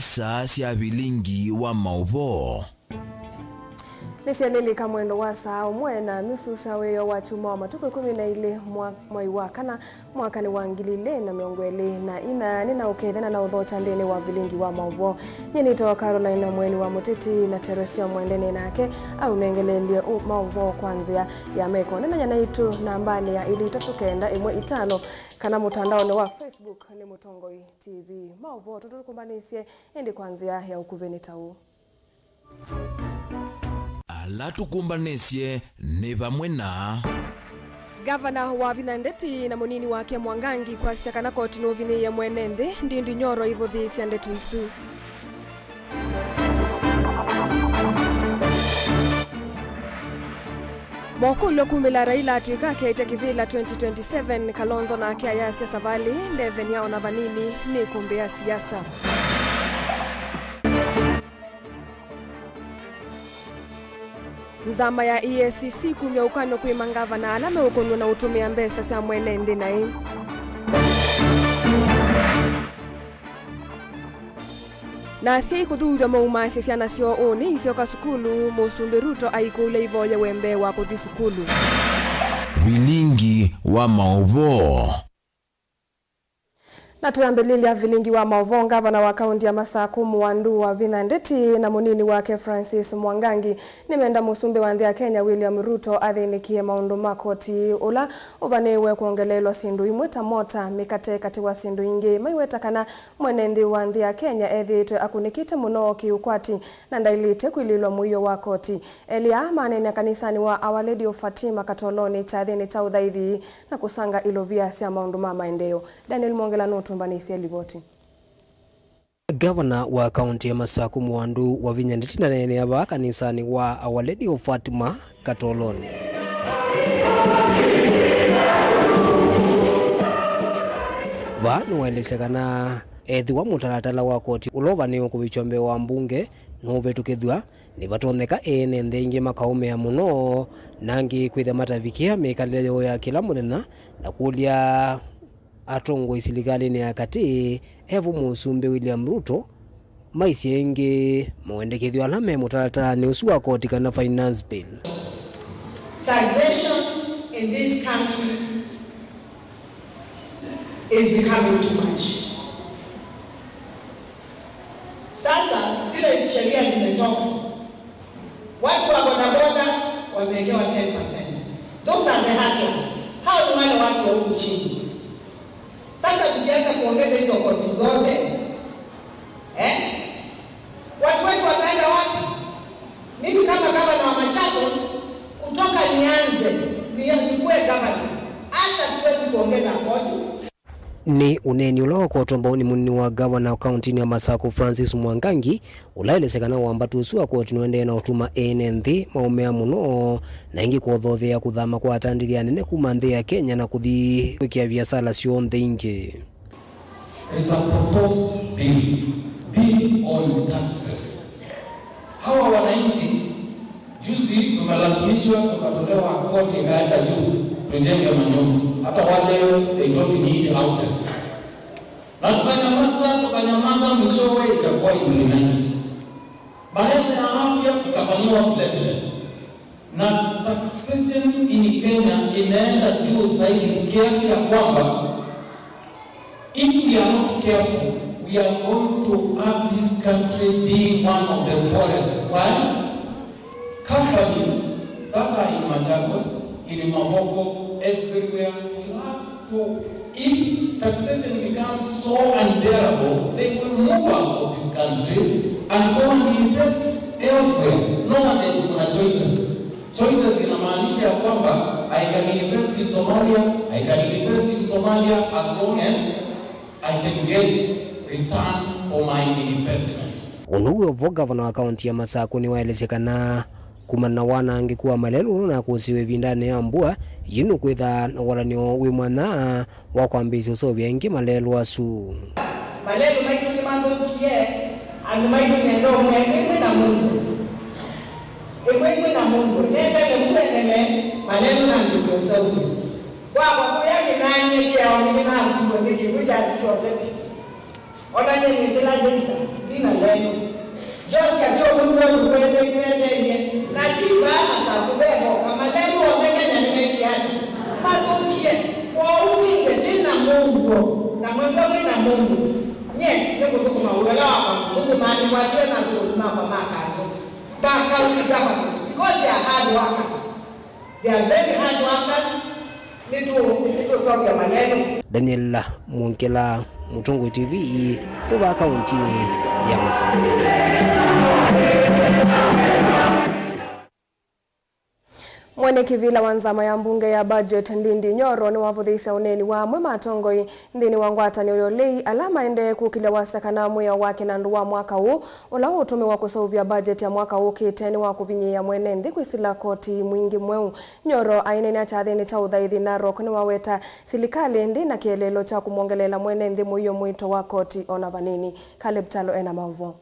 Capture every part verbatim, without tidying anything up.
Saa sya vilingi wa maũvoo. Nĩsyalĩlĩka mwendo wa saa ũmwe na nusu sya wĩoo wa kyumwa wa matukũ ĩkũmi na ilĩ mwa-, mwai wa kana, mwakanĩ wa ngili ilĩ na mĩongo ĩlĩ na inya. Nĩnaũkethya na naũthokya nthĩnĩ wa vilingi wa maũvoo. Nyie nĩtawa Caroline Mweni wa Mũtĩti, na Teresia Mwendene nake aũnengeleelye ũ-, maũvoo kwa nzĩa ya meko. Neenany'a naitũ nambanĩ ya ilĩ itatũ kenda ĩmwe itano kana mũtandaonĩ wa Facebook nĩ Mũtongoi T V. Maũvoo tũtũ tũkũmbanĩsye ĩndĩ kwa nzĩa ya ũkuvĩ nĩ ta ũũ. Ala tũkũmbanĩsye nĩ vamwe na. Ngavana Wavinya Ndeti na mũnini wake Mwangangi kwasya kana koti nũvinyĩĩe mwene nthĩ Ndindi Nyoro ivũthĩĩsya ndeto isu. Mokũlyo kumĩla Raila atw'ĩka akeĩtya kĩvĩla twenty twenty-seven, Kalonzo nake ayasya savalĩ ndevenya ona vanini nĩ kũmbĩa siasa. Nzama ya E A C C kumya ũkany'o kwĩ mangavana ala meũkonw'a na ũtũmĩa mbesa sya mwene nthĩ naĩ. Na asyai kũthuthw'a maumaasye syana syoo ũnĩ isyoka sukulu, Mũsumbĩ Ruto aikũlya ivoyewe mbee wa kũthi sukulu. Vilingi wa maũvoo. Na tũyambĩlĩlya vilingi wa maũvoo, ngavana wa kaunti ya Masakũ Mũwandu Wavinya Ndeti na mũnini wake Francis Mwangangi nĩmenda mũsumbĩ wa nthĩ ya Kenya William Ruto athĩnĩkĩe maũndũ ma koti ũla ũvanĩĩwe kwongeleelwa syĩndũ imwe ta mota, mĩkate, katĩ wa syĩndũ ingĩ. Maiweta kana mwene nthĩ wa nthĩ ya Kenya ethĩĩtwe akũnĩkĩte mũno kĩũkwati na ndaĩlĩte kwilĩĩlwa mũio wa koti. Elĩ aa maneenea kanisanĩ wa Our Lady of Fatima Katolonĩ kyathĩnĩ kya ũthaithi na kũsanga ilovia sya maũndũ ma maendeeo. Daniel Mwongela nũtũmbanĩisye livoti. Ngavana wa kaunti ya Masakũ Mũwandu Wavinya Ndeti ndaneenea vaa kanisanĩ wa Our Lady of Fatima Katolonĩ. Vaa nĩwaelesya kana ethĩwa mũtalatala wa koti ũla ũvanĩĩwe kũvikĩwa mbee wa mbunge nũũvĩtũkĩthw'a, nĩvatonyeka ene nthĩ aingĩ makaũmĩa mũno, na angĩ kwĩthĩa matavikĩa mĩkalĩle yoo ya kĩla mũthenya, na kũlya atongoi silikalĩnĩ ya katĩ, evo Mũsumbĩ William Ruto, maisye ĩngĩ mawendekethyo ala me mũtalatalaanĩ ũsu wa koti kana finance bill. Taxation in this country is becoming too much. Sasa zile sheria zimetoka, watu wa bodaboda wamewekewa ten percent. Those are the hustlers. Hao ni wale watu wa huku chini. Sasa tukianza kuongeza hizo koti zote, eh, watu wetu wataenda wapi? Mimi kama gavana wa Machakos, kutoka nianze, ni-, nikuwe gavana, hata siwezi kuongeza koti. Nĩ ũneeni ũla wakotwa mbau nĩ mũnini wa ngavana kauntinĩ ya Masakũ Francis Mwangangi, ũla elesya kana wambatu ũsu wa koti nũendee na ũtuma ene nthĩ maũmĩa mũno, na ĩngĩ kũthothea kũthama kwa atandĩthya anene kuma nthĩ ya Kenya na kũthi kwĩkĩa viasala syoo nthĩ ingĩ. There is a proposed bill, bill on taxes. Hawa wananchi, juzi tumelazimishwa tukatolewa koti ikaenda juu, tujenge manyumba. Hata wa leo, they don't need houses. Na tukanyamaza, tukanyamaza, mwishowe ikakuwa implemented. Maneno ya afya ikafanyiwa vile vile. Na taxation in Kenya imeenda juu zaidi kiasi ya kwamba, if we are not careful, we are going to have this country being one of the poorest. Why? Companies that are in Machakos, in Mavoko, everywhere, will have to, if taxation becomes so unbearable, they will move out of this country and go and invest elsewhere. No one is gonna choices. Choices inamaanisha ya kwamba I can invest in Somalia, I can invest in Somalia as long as I can get return for my investment. Ũndũ wĩ o vo, ngavana wa kaunti ya Masakũ nĩwaelesye kana kumana na wanangĩku wa malelũ ũla ũnakũsiwe ĩvindanĩ ya mbua, yu nũkwĩtha na ũalanĩo wĩ mwanya wa kwambĩĩsya ũseũvya ĩngĩ malelũ asu. Malelũ maitũ nĩmathũkie, andũ maitũ nenda ũmwe, ĩmwe na mũndũ. Ĩmwe ĩmwe na mũndũ, nenda ĩmwe nene, malelũ nambĩĩsya ũseũvya. Kwakwa kũya nĩnaanyie kĩao nĩnakuiwe nĩ kĩw'ũ kya kyonthe. Ona nyie nĩsĩla dĩsa, ndina Josia kyo wĩw'o nĩkwendeie, na ti vaa masaku ve moka, malelu onthe Kenya nĩmekie ata? Mathũkie. Kwoou tingwe ti na mũuo, na mwĩw'o mwĩ na mũuo. Nyie nĩkũthũkũma wĩa ũla wakwa ngũthũkũmaa nĩkwatiwe na athũkũmi makwa ma kanzũ, ma county government, because they are hard workers. They are very hard workers. Nĩtũ-, nĩtũseũvya malelu. Daniel Mwongela, Mũtongoi T V, kuma kauntinĩ ya Masakũ. Mwene kĩvĩla wa nzama ya mbunge ya budget, Ndindi Nyoro, nĩwavũthĩĩsya ũneeni wa amwe ma atongoi nthĩnĩ wa ngwatanĩo ya ũlei ala maendee kũkĩlya wasya kana mwĩao wa kĩnandũ wa mwaka ũũ, ũla ũũtũmĩwa kũseũvya budget ya mwaka ũkĩte, nĩ wa kũvinyĩĩa mwene nthĩ kwĩsĩla koti mwingĩ mweũ. Nyoro aineenea kyathĩnĩ kya ũthaithi Narok nĩwaweta silikalĩ ndĩ na kĩeleelo kya kũmwongeleela mwene nthĩ mũio mũito wa koti ona vanini. Caleb Kyalo ena maũvoo.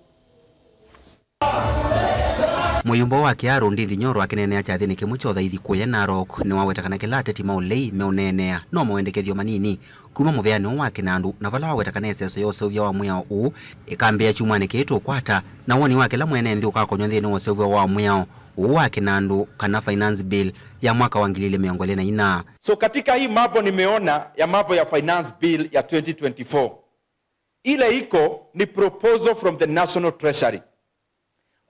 Mũyumbo wa Kiharu, Ndindi Nyoro, akĩneenea kyathĩnĩ kĩmwe kya ũthaithi kũya Narok, nĩwaweta kana kĩla ateti ma ũlei meũneenea no mawendekethyo manini kuma mũvĩanĩ ũũ wa kĩnandũ, na vala waweta kana ĩseso ya ũseũvya wa mwĩao ũũ ĩkambĩĩa kyumwanĩ kĩĩ tũkwata, na woni wa kĩla mwene nthĩ ũkakonywa nthĩnĩ wa ũseũvya wa mwĩao ũũ wa kĩnandũ, kana finance bill ya mwaka wa ngili ilĩ mĩongo ĩlĩ na ina. So katika hii mambo nimeona ya mambo ya finance bill ya twenty twenty-four, ile iko ni proposal from the National Treasury.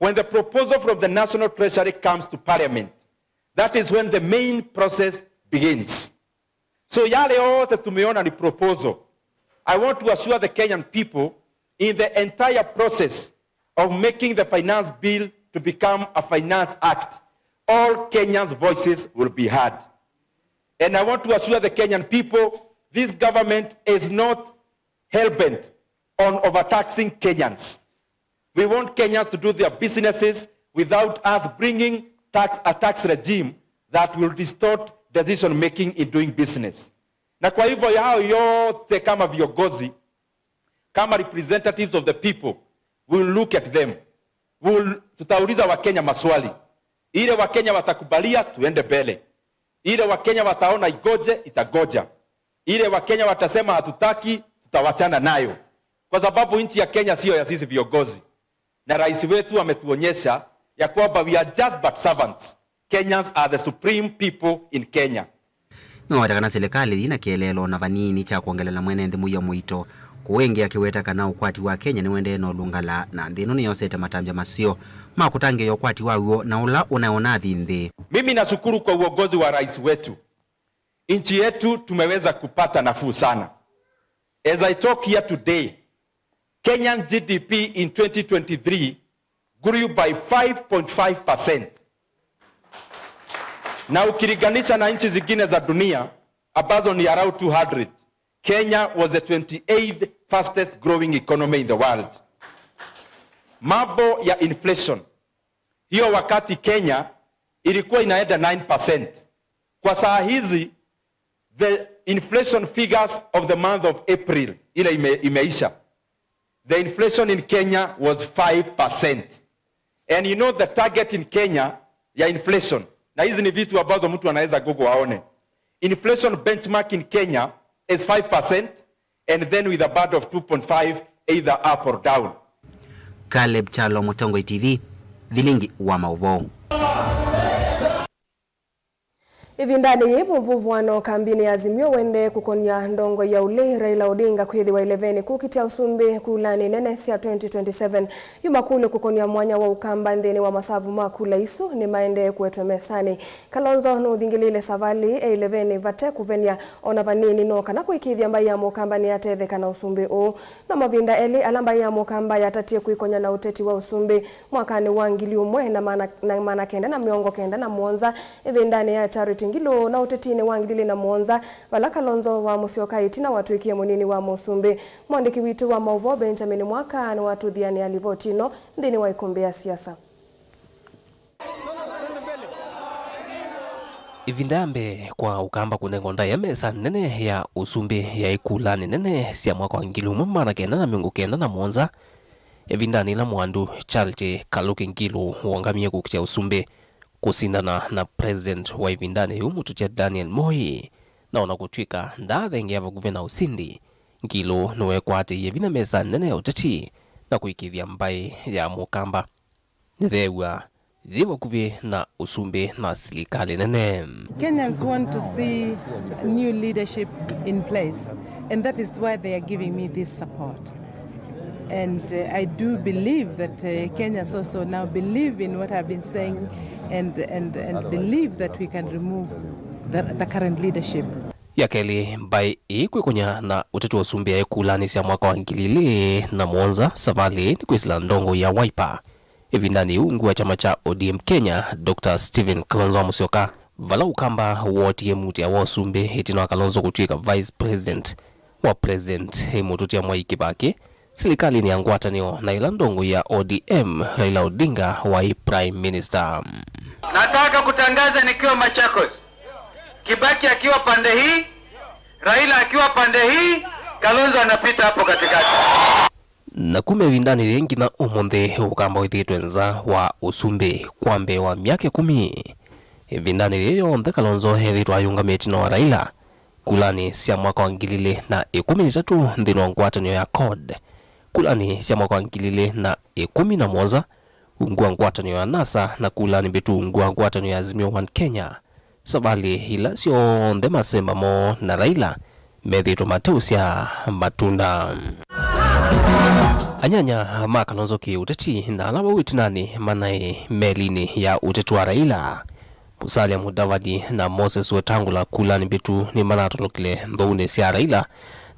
When the proposal from the National Treasury comes to Parliament, that is when the main process begins. So yale yote tumeona ni proposal. I want to assure the Kenyan people, in the entire process of making the finance bill to become a finance act, all Kenyans' voices will be heard. And I want to assure the Kenyan people, this government is not hell-bent on overtaxing Kenyans. We want Kenyans to do their businesses without us bringing tax, a tax regime that will distort decision making in doing business. Na kwa hivyo yao yote, kama viongozi, kama representatives of the people, we will look at them. We will, tutauliza Wakenya maswali. Ile Wakenya watakubalia, tuende mbele. Ile Wakenya wataona igoje, itagoja. Ile Wakenya watasema hatutaki, tutawachana nayo. Kwa sababu nchi ya Kenya siyo ya sisi viongozi. Na rais wetu ametuonyesha ya kwamba we are just but servants. Kenyans are the supreme people in Kenya. Nĩwaweta kana silikalĩ yĩna kĩeleelo na vanini kya kwongelela mwene nthĩ mũio mũito. Kũũ ĩngĩ akĩweta kana ũkwati wa Kenya nĩũendee na ũlũngala, na nthĩ ĩno nĩyosete matambya maseo ma kũtangĩĩa ũkwati waw'o na ũla ũnaĩ ũnathi nthĩ. Mimi nashukuru kwa uongozi wa rais wetu. Nchi yetu tumeweza kupata nafuu sana. As I talk here today, Kenyan G D P in twenty twenty-three grew by five point five percent. Na ukilinganisha na nchi zingine za dunia ambazo ni around two hundred, Kenya was the twenty-eighth fastest growing economy in the world. Mambo ya inflation, hiyo wakati Kenya ilikuwa inaenda nine percent. Kwa saa hizi, the inflation figures of the month of April, ile ime-, imeisha, the inflation in Kenya was five percent. And you know the target in Kenya ya inflation, na hizi ni vitu ambazo mtu anaweza Google aone. Inflation benchmark in Kenya is five percent, and then with a band of two point five, either up or down. Caleb Kyalo, Mũtongoi T V, Vilingi wa Maũvoo. Ĩvindanĩ yĩĩ, mũvuvũano kambinĩ ya Azimio wendee kũkonya ndongoi ya ũlei Raila Odinga kwĩthĩwa ĩlevenĩ kũkitĩa ũsumbĩ kulanĩ nene sya twenty twenty-seven. Yu makũlyo kũkonya mwanya wa Ũkamba nthĩnĩ wa masavu ma kula isu nĩmaendee kũetwe mesanĩ. Kalonzo nũthingĩlĩĩle savalĩ e ĩlevenĩ vate kũvenia ona vanini, no kana kũĩkĩĩthya mbaĩ ya Mũkamba nĩyatetheka na ũsumbĩ ũũ. No mavinda elĩ ala mbaĩ ya Mũkamba yatatie kwĩkonya na ũteti wa ũsumbĩ mwakanĩ wa ngili ũmwe na maana, na maana kenda na mĩongo kenda na mũonza, ĩvindanĩ ya Charity Ngilu, na ũtetinĩ wa ngili ilĩ na mũonza, vala Kalonzo wa Musyoka ĩtina watw'ĩkie mũnini wa mũsumbĩ. Mwandĩki witũ wa maũvoo Benjamin Mwaka nĩwatũthianĩa livoti ĩno nthĩnĩ wa ĩkũmbĩ ya siasa. Ĩvinda ya mbee kwa Ũkamba kũnengwa ndaĩa mesa nene ya ũsumbĩ yaĩ kulanĩ nene sya mwaka wa ngili ũmwe maana kenda na mĩongo kenda na mũonza, ĩvindanĩ ĩla mwandu Charity Kaluki Ngilu wongamie kũkitĩa ũsumbĩ kũsindana na President wa ĩvindanĩ yĩu mũtũtya Daniel Moi, na ona kũtw'ĩka ndaathengeea vakuvĩ na ũsindi, Ngilu nĩwekwatĩie vinya mesa nene ya ũteti na kũĩkĩĩthya mbaĩ ya Mũkamba nĩyeew'a yĩ vakuvĩ na ũsumbĩ na silikalĩ nene. Kenyans want to see new leadership in place, and that is why they are giving me this support. And uh, I do believe that uh, Kenyans also now believe in what I've been saying and, and, and believe that we can remove the, the current leadership. Ya kelĩ, mbaĩ ĩĩ kwĩkũnya na ũteti wa ũsumbĩ yaĩ kulanĩ sya mwaka wa ngili ilĩ na mũonza, savalĩ nĩ kwĩsĩla ndongoi ya Wiper. Ĩvindanĩ yĩu, ungu wa kyama kya O D M Kenya, Doctor Stephen Kalonzo Musyoka, vala Ũkamba wootie muutĩa wa ũsumbĩ ĩtina wa Kalonzo kũtw'ĩka vice president wa President Mũtũtia Mwai Kĩbakĩ silikalĩnĩ ya ngwatanĩo na ĩla ndongoi ya O D M, Raila Odinga, waĩ prime minister. Nataka kutangaza nikiwa Machakos, Kibaki akiwa pande hii, Raila akiwa pande hii, Kalonzo anapita hapo katikati. Na kuma ĩvindanĩ yĩĩ nginya ũmũnthĩ, Ũkamba wĩthĩĩtwe nza wa ũsumbĩ kwa mbee wa myaka ĩkũmi. Ĩvindanĩ yĩĩ yonthe, Kalonzo ethĩĩtwe ayĩũngamĩa ĩtina wa Raila kulanĩ sya mwaka wa ngili ilĩ na ĩkũmi na itatũ nthĩnĩ wa ngwatanĩo ya CORD, kulanĩ sya mwaka wa ngili ilĩ na ĩkũmi na mũonza ungu wa ngwatanĩo ya NASA, na kulanĩ mbĩtu ungu wa ngwatanĩo ya Azimio One Kenya. Savalĩ ila syonthe masemba moo na Raila methĩĩtwe mateũsyaa matunda. Anyanya ma Kalonzo kĩ-ũteti na ala vau ĩtinanĩ manaĩ melinĩ ya ũteti wa Raila, Musalia Mudavadi na Moses Wetangula kulanĩ mbĩtu nĩmanatolokile nthũunĩ sya Raila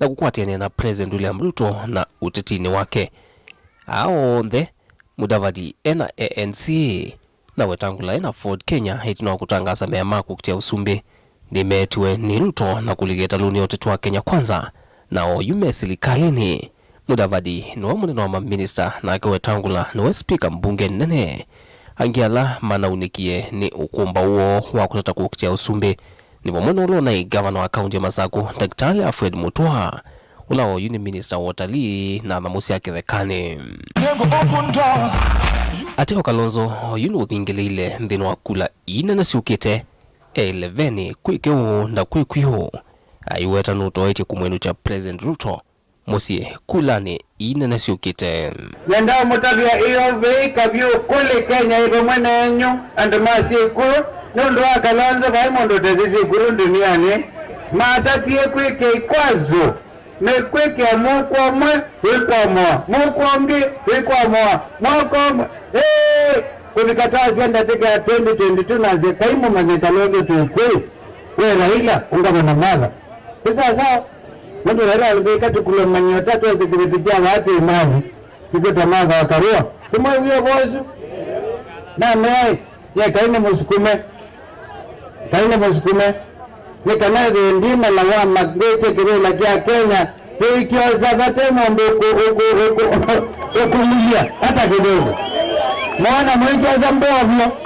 na kũkwatĩanĩa na President William Ruto na ũtetinĩ wake. Aa onthe, Mudavadi ena A N C, na Wetangula ena Ford Kenya, ĩtina wa kũtangaasa mea ma kũkitĩa ũsumbĩ, nĩmeetiwe nĩ Ruto na kũlika ĩtalũnĩ ya ũteti wa Kenya Kwanza, na oyu me silikalĩnĩ. Mudavadi nĩwe mũnene wa maminista, nake Wetangula nĩwe spika mbunge nene. Angĩ ala manaunĩkie nĩ ũkũmbaũ woo wa kũtata kũkitĩa ũsumbĩ nĩ vamwe na ũla ũnaĩ ngavana wa kaunti ya Masaku, Ndakĩtalĩ Alfred Mutua, ũla oyu nĩ minista wa ũtalii na nyamũ sya kĩthekanĩ. Ateo Kalonzo, oyu nũthingĩlĩile nthĩnĩ wa kula ii nene syũkĩte, e elevenĩ, kwĩ kĩu na kwĩ kwĩu. Aiweta nũtoetye kũmwĩnũkya President Ruto mũsyĩ kulanĩ ii nene syũkĩte. Nenda ũmũtavya ĩyo vĩĩka vyũ kũlĩ Kenya ĩ vamwe nenyu, andũ ma Syĩkũyũ, nũndũ wa Kalonzo vai mũndũ ũtesĩ Syĩkũyũ ndunianĩ. Matatie kwĩkĩa ĩkwazũ, mekwĩkĩa mũuko ũmwe wĩkwamũa, mũuko ũngĩ wĩkwamũa, mwaka ũmwe, ĩĩ, kũvika twasya ndatĩka ya twenty twenty-two nasye, Kai mũmanye Kalonzo twĩ kwĩ, we Raila, ũngavana Martha. Ĩ sawa sawa. Nũndũ Raila alivĩka tũkulomany'o ta twese kĩveti kya vaa twĩ mavi, nĩkwĩtwa Martha wa Karua. Nĩmwĩw'ie ũvoo ũsu? Namea, ye Kai nĩ mũsukume. Kai nĩ mũsukume. Nĩ kana ĩthĩe ndimela wa mangwĩtye kĩvĩla kya Kenya, tũikyosa vate mũndũ ũkũ-, ũkũ-, ũkũ-, ũkũlilya ata kĩthũngũ. Mwana mũikyosa mbovyo.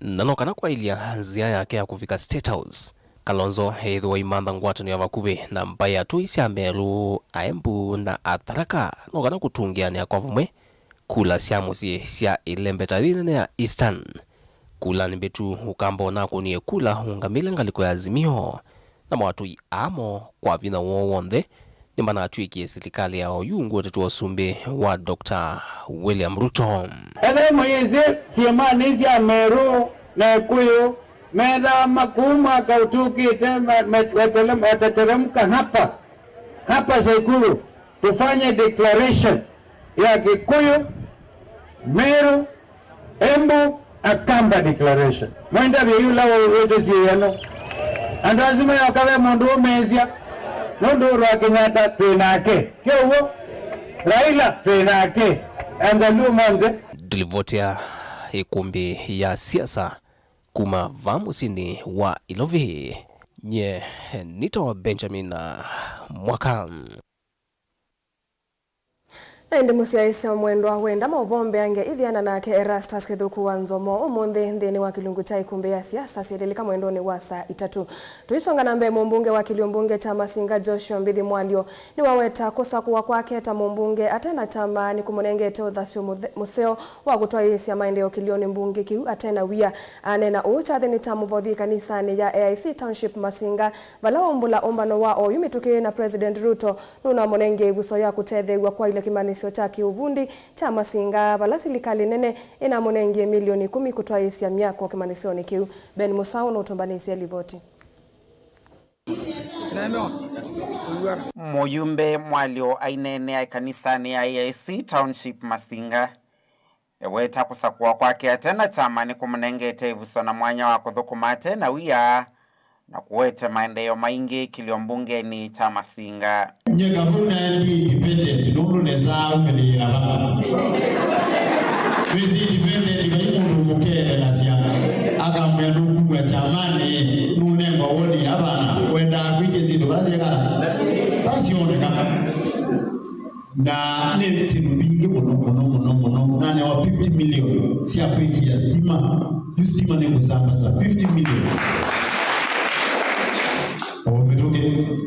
Na no kana kwaĩlya nzĩa yake ya kũvika State House. Kalonzo eĩthĩwa aimantha ngwatanĩo ya vakuvĩ na mbaĩ ya atũi sya Meru, Aembu na Atharaka, no kana kũtũngĩanĩa kwa vamwe kula sya mũsyĩ sya ĩlembeta yĩnene ya Eastern. Kulanĩ mbĩtu, Ũkamba ũnakũnie kula ũũngamĩle ngalĩko ya Azimio, namo atũi amo kwa vinya woo w'onthe nĩmanatw'ĩkie silikalĩ ya oyu ungu ũteti wa ũsumbĩ wa Doctor William Ruto. Ethĩwa mũyĩsĩ syĩmanĩ sya Meru na Ĩkũyũ, methama kũu mwaka ũtũkĩte, ma-, me-, wetele-, wateteremka hapa, hapa Saikuru, tũfanye declaration ya Kikuyu, Meru, Embu, Akamba declaration. Mwenda vyũ yũla wĩtũ syĩano. Andũ asu mayoka ve mũndũ ũmesya, nũndũ ũrwa Kenyatta twĩ nake. Kĩow'o, Raila twĩ nake. Anzaluo monze. Ndilivotea ĩkũmbĩ ya siasa kuma vaa mũsyĩnĩ wa Ilovi. Nye nĩtawa Benjamin Mwaka. Na ĩndĩ mũsyaĩĩsya mwendwa, wenda maũvoo mbeange ithiana nake Erastus Kĩthũku wa Nzomo ũmũnthĩ nthĩnĩ wa kĩlungu kya ĩkũmbĩ ya siasa syĩlĩlĩka mwendonĩ wa saa itatũ. Tũisonga na mbee, mũmbunge wa kĩlio mbunge kya Masinga Joshua Mbithi Mwalyo nĩwaweta kũsakũwa kwake ta mũmbunge ate na kyama nĩkũmũnengete ũthasyo mũthe-, mũseo wa kũtwaĩĩsya maendeeo kĩlionĩ mbunge kĩu ate na wia. Aneena ũu kyathĩnĩ kya mũvothi kanisanĩ ya A I C Township Masinga, vala waumbũla ũmbano wa oyu mĩtũkĩ na President Ruto nũnamũnengie ĩvuso ya kũtetheew'a kwaĩlya kĩmanyĩsyo kya kĩũvundi kya Masinga, vala silikalĩ nene ĩnamũnengie milioni ikũmi kũtwaĩĩsya myako kĩmanyĩsyonĩ kĩu. Ben Mũsaũ nũtũmbanĩsye livoti. Mũyumbe Mwalyo aineenea ĩkanisanĩ ya A I C Township Masinga. Eweta kũsakũa kwake ate na kyama nĩkũmũnengete ĩvuso na mwanya wa kũthũkũma ate na wia na kũete maendeeo maingĩ kĩlĩo mbungenĩ kya Masinga. Nyie kavau naendie independent nũndũ nesaa aumĩlĩĩla va. Wĩsĩ independent vai mũndũ mũkeelelasya akamwĩa nũkumw'a kyamanĩ, nũnengwa woni avana wendaa kwĩkĩa syĩndũ vala syekala vala syoneka. Na nĩ syĩndũ mbingĩ mũno mũno mũno mũno. Nanewa fifty million sya kwĩkĩa stima. Yu stima nĩngũsambaza fifty million o mĩtũkĩ.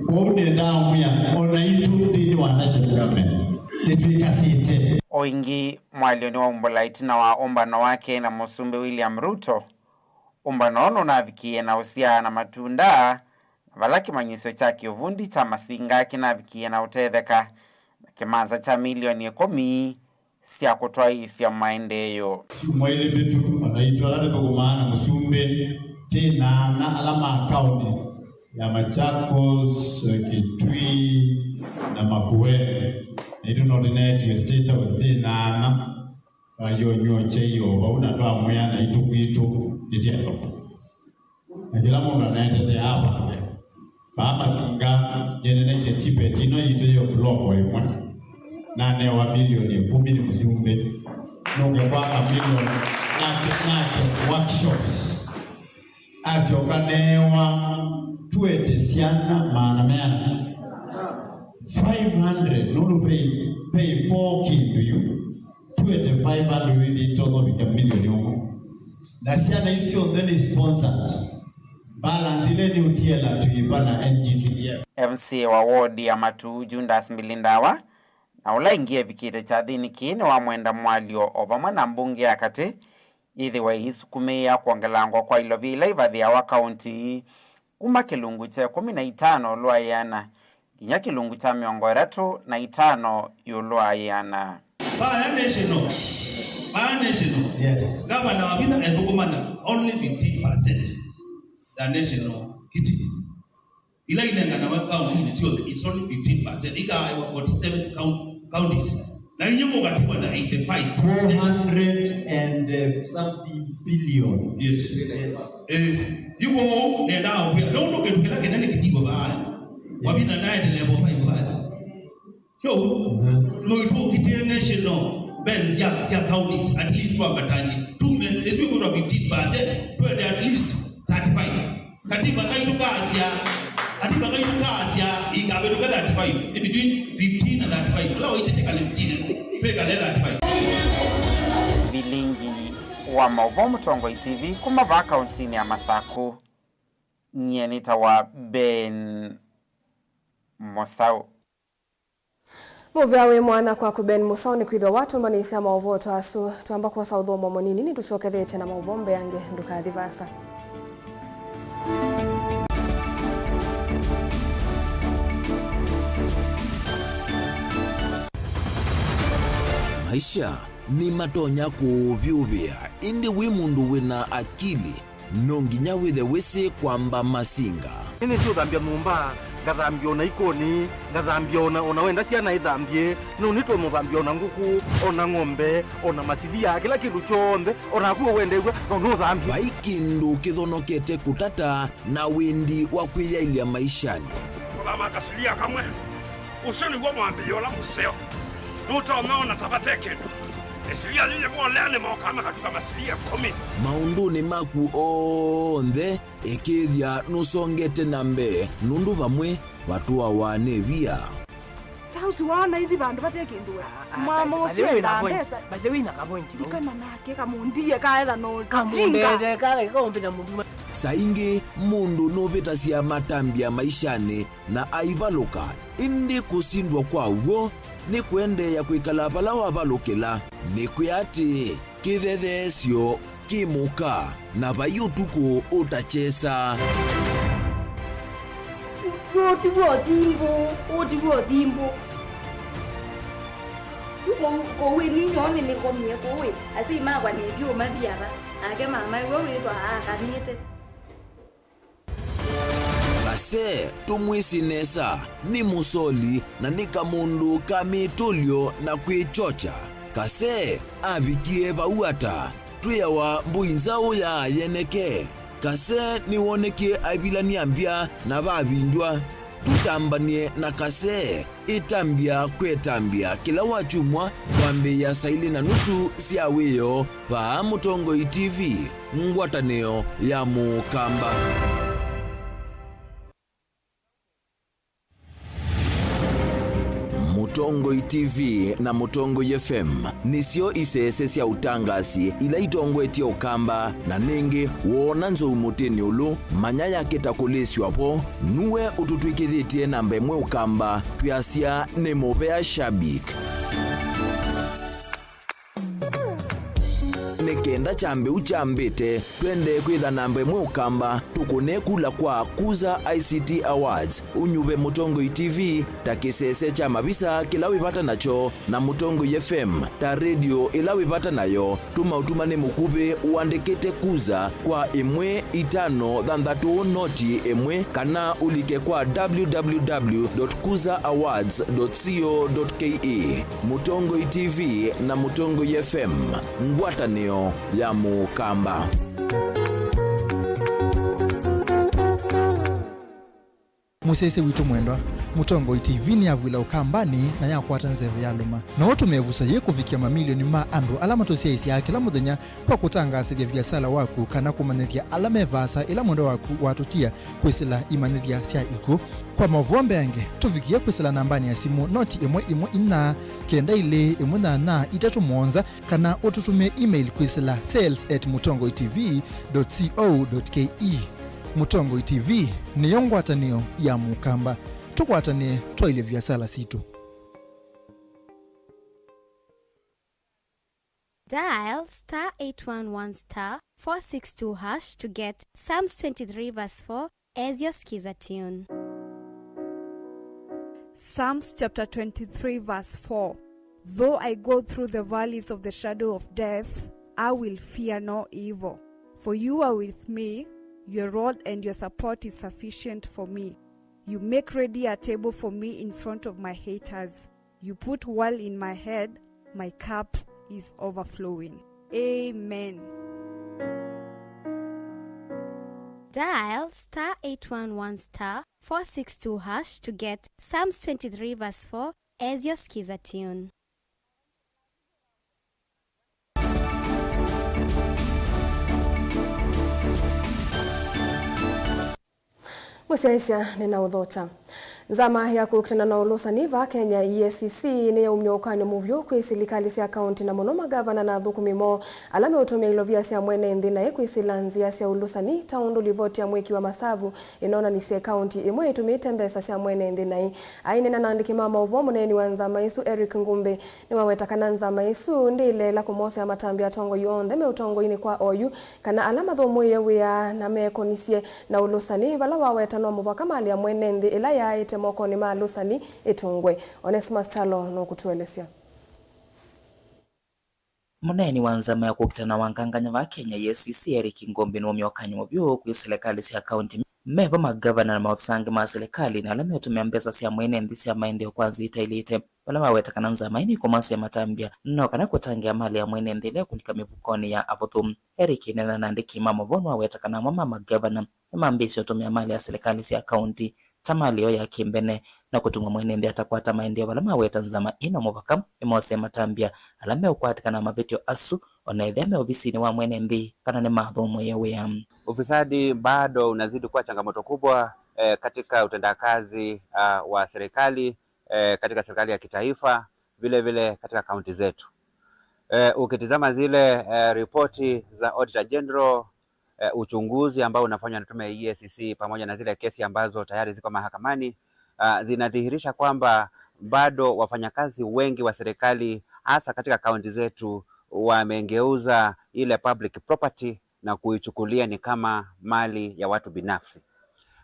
Kwoou nĩendaa ũmwĩa, o naitũ nthĩnĩ wa national government nĩtwĩkasĩte. O ĩngĩ, Mwalyo nĩwaumbũla ĩtina wa ũmbano wake na Mũsumbĩ William Ruto. Ũmbano ũũ nũnavikie na ũsyaa na matunda, na vala kĩmanyĩsyo kya kĩũvundi kya Masinga kĩnavikie na ũtetheka na kĩmanza kya milioni ĩkũmi sya kũtwaĩĩsya maendeeo. Syumwa ilĩ mbĩtu, o naitũ ala tũthũkũmaa na Mũsumbĩ, twĩ na ana ala ma kaũnti ya Machakos, Kitui, na Makueni. Naitũ no tũneetiwe State House twĩ na ana. Twayonywa kyai o vau na twamwĩa naitũ kwitũ nĩ tya thoko. Na kĩla mũndũ anaetetea apange. Vaa Masinga, nĩnĩnĩie Tibet ĩno yitũ yĩ o block o ĩmwe. Nanewa milioni ĩkũmi nĩ Mũsumbĩ. Nũke kwaka milioni nake, nake workshops. Asyoka neewa tuete syana maana meana. Five hundred, nũndũ pay, pay four kĩndũ yu. Tuete five hundred wĩthĩte ũthovika milioni ũmwe. Na syana isu syonthe nĩ sponsored. Balance ile nĩ ũtiela twĩva na N G C D F. M C A wa ward ya Matuu, Judas Mbilindawa, na ũla ĩngĩ evikĩte kyathĩnĩ kĩĩ nĩwamwenda Mwalyo o vamwe na mbunge ya katĩ yĩthĩwe ĩisukumĩĩa kwongelangwa kwa ilovia ila ivathĩawa kaũnti kuma kĩlungu kya ĩkũmi na itano ĩũlũ wa ĩana nginya kĩlungu kya mĩongo ĩtatũ na itano ĩũlũ wa ĩana. Vaya national, vaya national. Yes. Gavana wa Vinya ethũkũma na only fifteen percent ya national kiti. Ila inenganawa kaunti-inĩ syonthe is only fifteen percent. Ikaaĩwa forty-seven count-, counties. Na inyuĩ mũkatiwa na eighty-five. Four hundred and, uh, something billion. Yes. Yes. Eh, yu kwoou nendaa ũkwĩa. Nũndũ kĩndũ kĩla kĩnene kĩtiwe vaa. Wavitha naete level five vaa. Kyoou, mhm, mũitũ ũkitĩe national bench ya, ya counties, at least twambatange. Tume, ĩsu ĩkwĩtwa fifteen percent, twende at least thirty-five. Katiba kaitũ kaasya, katiba kaitũ kaasya ikavĩtũke thirty-five, in between fifteen na thirty-five. Ũla waitĩte kale fifteen, twĩkale thirty-five. Vilingi wa maũvoo Mũtongoi T V kuma vaa kauntinĩ ya Masakũ. Nyie nĩtawa Ben Mosau. Mũvea wĩ mwanya kwaku Ben Mũsaũ nĩkwĩthĩwa watũmbanĩsya maũvoo ta asu. Twamba kwosa ũthũmũo mũnini, nĩtũsyokethĩtye na maũvoo mbeange, ndũkathi vaasa. Maisha nĩmatonya kũũvyũvĩa, ĩndĩ wĩ mũndũ wĩ na akili, no nginya wĩthe wĩsĩ kwamba masinga. Nĩnĩsĩ ũthambya nyũmba, ngathambya ona ikonĩ, ngathambya ona, ona wenda syana ithambye, no nĩtwe mũthambya ona ngũkũ, ona ng'ombe, ona masilia, kĩla kĩndũ kyonthe, ona naku wendew'a, no nũthambye. Vai kĩndũ kĩthonokete kũtata na wendi wa kwĩyaĩlya maishanĩ. Kũthama kasilia kamwe. Ũsu nĩw'o mwambĩĩo ũla mũseo. Nũtonya ona ta vate kĩndũ. Ĩsilia yĩyĩvolea nĩmokaa makatuka masilia ĩkũmi. Maũndũnĩ maku onthe, ĩkĩĩthya nũsongete na mbee, nũndũ vamwe vatũawa nĩ via. Ta ũsu waona ithi vandũ vate kĩndũ we. Mama ũsu ena mbesa. By the way, na ka point. Ndikana nake kamũndie kaetha no kamũndete kale kaũmbĩta mũndũ. Saa ingĩ mũndũ nũvĩtasya matambya maishanĩ na aivalũka, ĩndĩ kũsindwa kwa w'o nĩ kũendeea kwĩkala vala wavalũkĩla. Nĩkwĩa atĩ kĩthetheesyo kĩ mũka, na vai ũtukũ ũtakyesa. Ũũ ti w'o thimbũ, ũũ ti w'o thimbũ. Yu kũu, kũu ĩninyoo nĩnĩkomie kũu ĩ, asyai makwa nĩvyũ mathi ava, nake mamae we wĩthwa aakanĩte. Kase, tũmwĩsĩ nesa, nĩ mũsoli na nĩ kamũndũ ka mĩtũlyo na kwĩkyokya. Kase avikie vau ata? Twĩawa mbũi nzaũ ya yeneke. Kase nĩwonekie aivilany'a mbya na vavindw'a. Tũtambany'e na Kase ĩtambya kwĩ ĩtambya kĩla wakyumwa kwambĩĩa saa ilĩ na nusu sya wĩoo vaa Mũtongoi T V, ngwatanĩo ya Mũkamba. Mũtongoi T V na Mũtongoi F M nĩsyo isese sya ũtangasi ila itongoetye Ũkamba, na nĩngĩ woona nzou mũtĩnĩ ũlũ, manya yake ta kũlĩsw'a vo, nue ũtũtw'ĩkĩthĩtye namba ĩmwe Ũkamba, twĩasya nĩ mũvea shabik. Nĩ kenda kyambĩu kyambĩte, twendee kwĩtha namba ĩmwe Ũkamba, tũkũne kula kwa Kuza I C T Awards, ũnyuve Mũtongoi T V ta kĩsese kya mavisa kĩla wĩ vata nakyo, na Mũtongoi F M ta redio ĩla wĩ vata nayo. Tũma ũtumanĩ mũkuvĩ ũandĩkĩte Kuza kwa ĩmwe itano thanthatũ noti ĩmwe, kana ũlike kwa W W W dot kuza awards dot co dot K E. Mũtongoi T V na Mũtongoi F M, ngwatanĩo ya Mũkamba. Mũsyaĩĩsya witũ mwendwa, Mũtongoi T V nĩyavw'ĩla Ũkambanĩ na yakwata nzeve ya lũma. No ũtũme ĩvuso yĩĩ kũvikĩa mamilioni ma andũ ala matũsyaĩĩsyaa kĩla mũthenya kwa kũtangaasĩthya viasala waku kana kũmanyĩthya ala me vaasa ĩla mwendwa waku watũtia kwĩsĩla imanyĩthya sya ikw'ũ. Kwa maũvoo mbeange, tũvikĩe kwĩsĩla nambanĩ ya simũ noti ĩmwe ĩmwe inya kenda ilĩ ĩmwe nyanya itatũ mũonza, kana ũtũtũmĩe email kwĩsĩla sales at mũtongoi T V dot co dot K E. Mũtongoi T V nĩyo ngwatanĩo ya Mũkamba. Tũkwatanĩe twaĩlye viasala sitũ. Dial star eight one one star four six two hash to get Psalms twenty-three verse four as your Skiza tune. Psalms chapter twenty-three, verse four. Though I go through the valleys of the shadow of death, I will fear no evil. For you are with me, your rod and your support is sufficient for me. You make ready a table for me in front of my haters. You put oil in my head, my cup is overflowing. Amen. Dial star eight one one star four six two hash to get Psalms twenty-three verse four as your Skiza tune. Mũsyaĩĩsya nĩnaũthokya. Nzama ya kũkitana na ũlũsani vaa Kenya, E A C C, nĩyaumya ũkany'o mũvyũ kwĩ silikalĩ sya kaũnti na mũno magavana na athũkũmi moo ala meũtũmĩa ilovia sya mwene nthĩ naĩ kwĩsĩla nzĩa sya ũlũsani, ta ũndũ livoti ya mwĩki wa masavu ĩnoonanisye kaũnti ĩmwe ĩtũmĩĩte mbesa sya mwene nthĩ naĩ. Aineena na andĩki ma maũvoo, mũneeni wa nzama ĩsu Eric Ngumbi nĩwaweta kana nzama ĩsu ndĩĩleela kũmosea matambya atongoi onthe me ũtongoinĩ kwa oyu, kana ala mathũmũĩe wĩa na meekonisye na ũlũsani, vala waweta no mũvaka malĩ ya mwene nthĩ ĩla yaaĩte mokonĩ ma alũsani ĩtũngwe. Onesmus Kyalo nũkũtũelesya. Mũneeni wa nzama ya kũkitana na wangangany'a vaa Kenya, E A C C, Eric Ngumbi, nũũmya ũkany'o mũvyũ kwĩ silikalĩ sya kaũnti, me vo magavana na maofisa angĩ ma silikalĩ, na ala meũtũmĩa mbesa sya mwene nthĩ sya maendeeo kwa nzĩa itaĩlĩte. Vala waweta kana nzama ĩno ĩkũmasya matambya no kana kũtangĩĩa malĩ ya mwene nthĩ ĩla ĩkũlika mĩvukonĩ ya avũthũ. Eric aineena na andĩki ma maũvoo nĩwaweta kana amwe ma magavana nĩmambĩĩsye ũtũmĩa malĩ ya silikalĩ sya kaũnti ta malĩ yoo ya kĩmbene na kũtuma mwene nthĩ atakwata maendeeo vala maweta nzama ĩno mũvaka ĩmosee matambya ala meũkwatĩkana na mavĩtyo asu, o na ethĩa me ovisinĩ wa mwene nthĩ kana nĩmathũmũĩe wĩa. Ufisadi bado unazidi kuwa changamoto kubwa, eh, katika utendakazi, ah, wa serikali, eh, katika serikali ya kitaifa, vile vile katika kaunti zetu. Eh, ukitizama zile, eh, ripoti za Auditor General, eh, uchunguzi ambao unafanywa na tume ya E A C C pamoja na zile kesi ambazo tayari ziko mahakamani, ah, zinadhihirisha kwamba bado wafanyakazi wengi wa serikali, hasa katika kaunti zetu, wamegeuza ile public property na kuichukulia ni kama mali ya watu binafsi.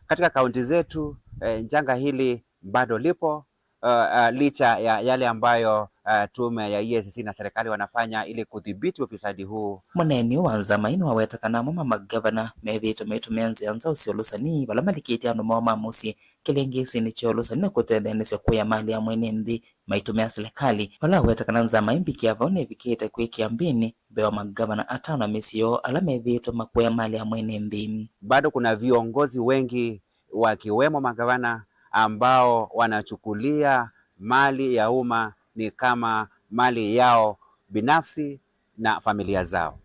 Katika kaunti zetu, eh, janga hili bado lipo, uh, uh, licha ya yale ambayo uh, tume ya E A C C na serikali wanafanya ili kudhibiti ufisadi huu. Mũneeni wa nzama ĩno aweta kana amwe ma magavana methĩĩtwe maitũmĩa nzĩa nzaũ sya ũlũsani vala malikĩtye andũ moo ma mũsyĩ kĩlĩngĩsĩnĩ kya ũlũsani na kũtetheanĩsya kũya mali ya mwene nthĩ maitũmĩa silikalĩ. Vala aweta kana nzama ĩĩ mbikĩa vau nĩvikĩte kwĩkĩa mbĩnĩ mbee wa magavana atano na mĩsyĩ yoo ala methĩĩtwe makũya mali ya mwene nthĩ. Bado kuna viongozi wengi wakiwemo magavana ambao wanachukulia mali ya umma ni kama mali yao binafsi na familia zao.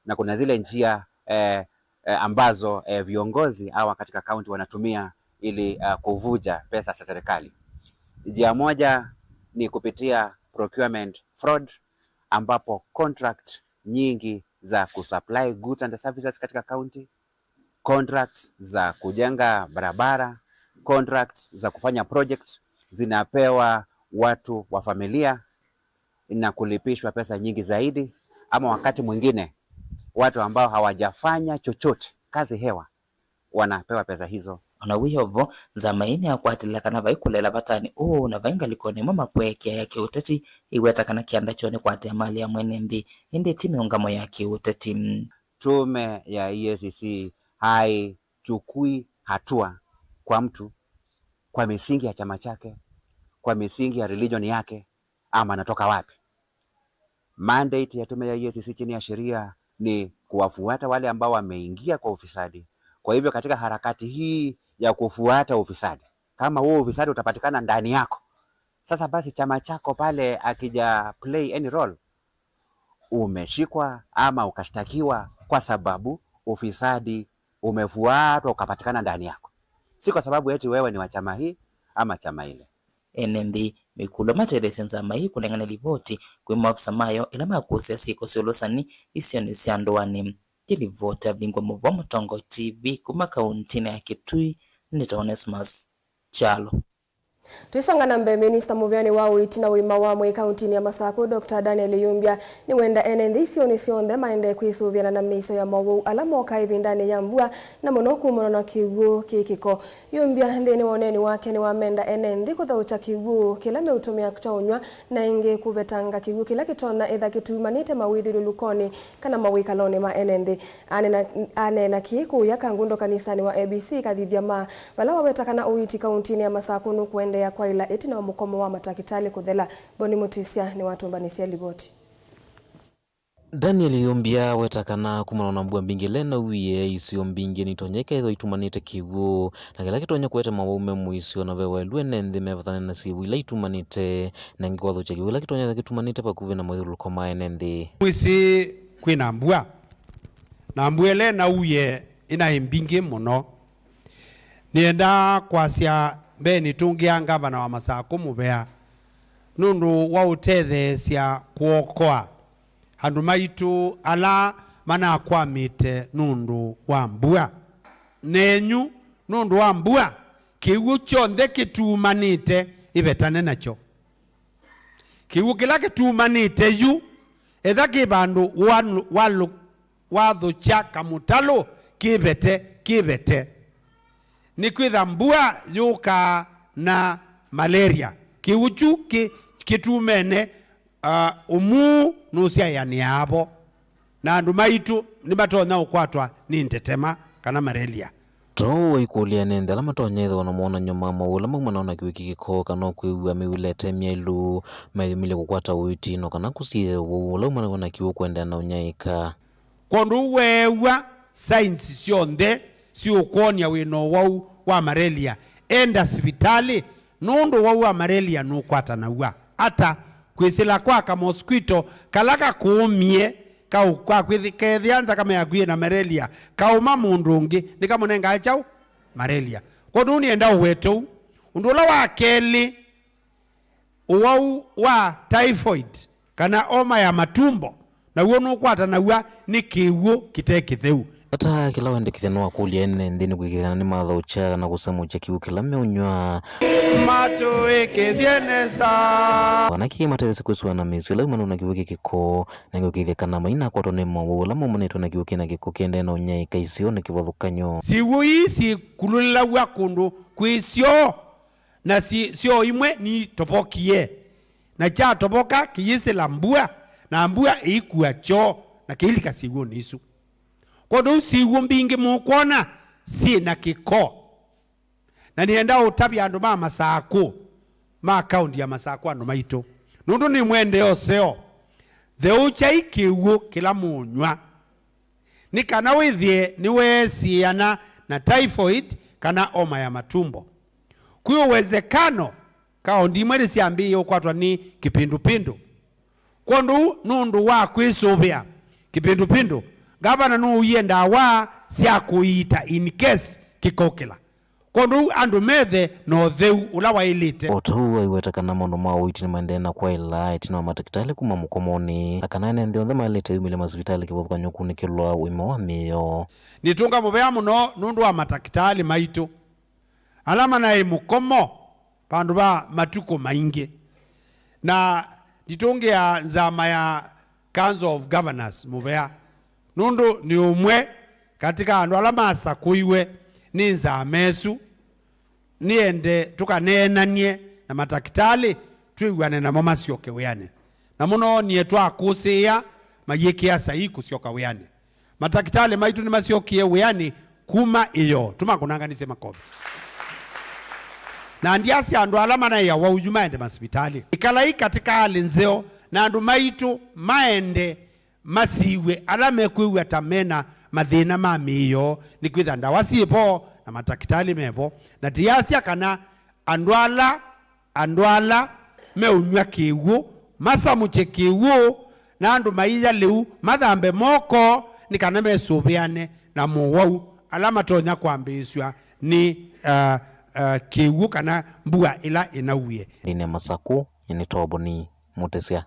Na kuna zile njia eh, eh, ambazo eh, viongozi hawa katika kaunti wanatumia ili uh, kuvuja pesa za serikali. Njia moja ni kupitia procurement fraud, ambapo contract nyingi za kusupply goods and services katika kaunti, contracts za kujenga barabara, contracts za kufanya projects zinapewa watu wa familia na kulipishwa pesa nyingi zaidi, ama wakati mwingine watu ambao hawajafanya chochote, kazi hewa, wanapewa pesa hizo. Ona wĩ o vo, nzama ĩĩ nĩyakwatĩlĩla kana vai kũlela vatanĩ ũũ na vai ngalĩkonĩ ĩmwe makũekeea ya kĩũteti ĩiweta kana kĩanda kyoo nĩ kũatĩĩa mali ya mwene nthĩ, ĩndĩ ti mĩũngamo ya kĩũteti. Tume ya E A C C haichukui hatua kwa mtu kwa misingi ya chama chake, kwa misingi ya religion yake, ama anatoka wapi. Mandate ya tume ya E A C C chini ya sheria ni kuwafuata wale ambao wameingia kwa ufisadi. Kwa hivyo katika harakati hii ya kufuata ufisadi, kama huo ufisadi utapatikana ndani yako, sasa basi chama chako pale akija play any role, umeshikwa ama ukashtakiwa kwa sababu ufisadi umefuatwa ukapatikana ndani yako, si kwa sababu eti wewe ni wa chama hii ama chama ile. Ene nthĩ mĩkũlyo matetheesye nzama ĩĩ kũnengane livoti kwĩ maofisa mayo ĩla makũsĩa syĩko sya ũlũsani isionĩ sya ndũanĩ. Yĩ livoti ya Vingwa Mũvoo, Mũtongo T V, kuma kauntinĩ ya Kitui, nĩtawa Onesmus Kyalo. Tũisonga na mbee, minista mũvĩanĩ wa ũiiti na ũima wa mwĩĩ kauntinĩ ya Masakũ, Doctor Daniel Yumbya, nĩwenda ene nthĩ isionĩ syonthe maendee kwĩsũvĩana na mĩisyo ya mowau ala mokaa ĩvindanĩ ya mbua, na mũno kumana na kĩw'ũ kĩ kĩko. Yumbya, nthĩnĩ wa ũneeni wake, nĩwamenda ene nthĩ kũthaũkya kĩw'ũ kĩla meũtũmĩa kya ũnyw'a, na ĩngĩ kũvetanga kĩw'ũ kĩla kĩtonya ĩtha kĩtumanĩte mawĩthyũlũlũkonĩ kana mawĩkalonĩ ma ene nthĩ. Aneena, aneena kĩĩ kũũya Kangundo kanisanĩ wa A B C Kathithya ma vala waweta kana ũiiti kauntinĩ ya Masakũ nũkũendeea kwaĩla ĩtina wa mũkomo wa matakĩtalĩ kũthela. Boni Mutisya nĩwatũmbanĩsya livoti. Daniel Yumbya aweta kana kumana na mbua mbingĩ ĩla ĩnauie, isio mbingĩ nitonya ikaĩthwa itumanĩte kĩw'ũ, na kĩla kĩtonya kũete mawau me mũisyo, na ve waĩlu ene nthĩ mevathane na syĩw'ũ ila itumanĩte, na ĩngĩ kwathũkya kĩw'ũ kĩla kĩtonya ĩthwa kĩtumanĩte vakuvĩ na mawĩthyũlũlũko ma ene nthĩ. Kwĩsĩ kwĩna mbua, na mbua ĩla ĩnauie ĩnaĩ mbingĩ mũno. Nĩenda kwasya mbee nĩtũngĩa ngavana wa Masakũ mũvea nũndũ wa ũtetheesya kũokoa andũ maitũ ala manakwamĩte nũndũ wa mbua. Nenyu, nũndũ wa mbua, kĩw'ũ kyonthe kĩtumanĩte ĩvetane nakyo. Kĩw'ũ kĩla kĩtumanĩte yu, etha kĩ vandũ walũ-, walũ-, wathũkya kamũtalũ, kĩvete, kĩvete. Nĩkwĩtha mbua yũkaa na malaria. Kĩw'ũ kyu kĩ-, kĩtumene, ah, ũmuu nũsyaĩanĩaa vo, na andũ maitũ nĩmatonya ũkwatwa nĩ ntetema kana malaria. Too waikũlya ene nthĩ ala matonya ĩthĩwa na mawonany'o ma mowau ala maumana na kĩw'ũ kĩ kĩko, kana kwĩw'a mĩw'ĩlete myaĩlu, meyũmĩlye kũkwata ũiiti, no kana kũsiĩĩa ũwau ũla umanawa na kĩw'ũ kũendeea na ũnyaĩĩka. Kwondũ weew'a sainzi syonthe siũkwony'a wĩ na ũwau wa malaria, enda sivitalĩ, nũndũ ũwau wa malaria nũkwatanaw'a ata? Kwĩsĩla kwa kamoskito kala kakũũmie, kaũ-, kakwĩthĩ-, keethĩa nthakame yaku yĩ na malaria, kaũma mũndũ ũngĩ, nĩkamũnengae kyaũ? Malaria. Kwondũ nĩenda ũwete ũu. Ũndũ ũla wa kelĩ, ũwau wa typhoid, kana homa ya matumbo, naw'o nũkwatanaw'a nĩ kĩw'ũ kĩte kĩtheu. Ata kĩla wendekethya nĩwakũlya ene nthĩ nĩ kũĩkĩĩthya kana nĩmathaũkya na kũsemũkya kĩw'ũ kĩla meũnyw'a. Matũĩkĩthye nesa. Kana kĩĩ matetheesye kwĩsũvĩana na mĩisyo ĩla yumanĩte na kĩw'ũ kĩ kĩko, na kũĩkĩĩthya kana mainakwatwa nĩ mowau ala maumanĩte na kĩw'ũ kĩ na kĩko kĩendee na ũnyaĩĩka isionĩ kĩvathũkany'o. Syĩw'ũ ii syĩkulũlĩlaw'a kũndũ kwĩ syoo. na si-, syoo imwe nitobokie, na kyatoboka kĩyĩsĩla mbua, na mbua ĩikua kyoo, na kĩilika syĩw'ũnĩ isu. Kwondũ ũu syĩw'ũ mbingĩ mũkwona syĩ na kĩko. Na nĩenda ũtavya andũ ma Masakũ, ma kaũnti ya Masakũ, andũ maitũ, nũndũ nĩmwendee ũseo, theũkyai kĩw'ũ kĩla mũũnyw'a, nĩ kana wĩthĩe nĩweesiĩana na typhoid kana homa ya matumbo. Kwĩ ũwezekano kaũnti imwe nĩsyambĩĩe ũkwatwa nĩ kĩpindupindu. Kwondũ ũu, nũndũ wa kwĩsũvĩa kĩpindupindu, ngavana nũũie ndawa sya kũiita in case kĩkaũkĩla. Kwondũ ũu, andũ methe na ũtheu ũla waĩlĩte. O ta ũu aiweta kana maũndũ ma ũiiti nĩmaendee na kwaĩla ĩtina wa matakĩtalĩ kuma mũkomonĩ, na kana ene nthĩ onthe maĩlĩte yumĩlya masivitalĩ kĩvathũkany'o kũnĩkĩlwa ũima wa mĩĩ yoo. Nĩtũnga mũvea mũno nũndũ wa matakĩtalĩ maitũ ala manaĩ mũkomo vandũ va matukũ maingĩ. Na nditũngĩa nzama ya Council of Governors mũvea, nũndũ nĩ ũmwe katĩ ka andũ ala masakũiwe nĩ nzama ĩsu. Nĩende tũkaneenany'e na matakĩtalĩ, twĩw'ane namo masyoke wĩanĩ. Na mũno nie twakũsĩĩa mayĩkĩa saii kũsyoka wĩanĩ. Matakĩtalĩ maitũ nĩmasyokie wĩanĩ kuma ĩyoo. Tũmakũnanganisye makovi. Na ndyasya andũ ala manaĩa wau yu maende masivitalĩ. Ĩkalai katĩ ka hali nzeo, na andũ maitũ maende masiw'e ala mekwĩw'a ta mena mathĩna ma mĩĩ yoo, nĩkwĩtha ndawa syĩ vo na matakĩtalĩ me vo. Na tĩyasya kana andũ ala andũ ala meũnyw'a kĩw'ũ masamũkye kĩw'ũ, na andũ maia lĩu mathambe moko nĩ kana mesũvĩane na mowau ala matonya kwambĩĩsw'a nĩ, uh, uh, kĩw'ũ kana mbua ĩla ĩnauie. Ndine Masakũ, nyie nĩ Toboni Mũtĩsya.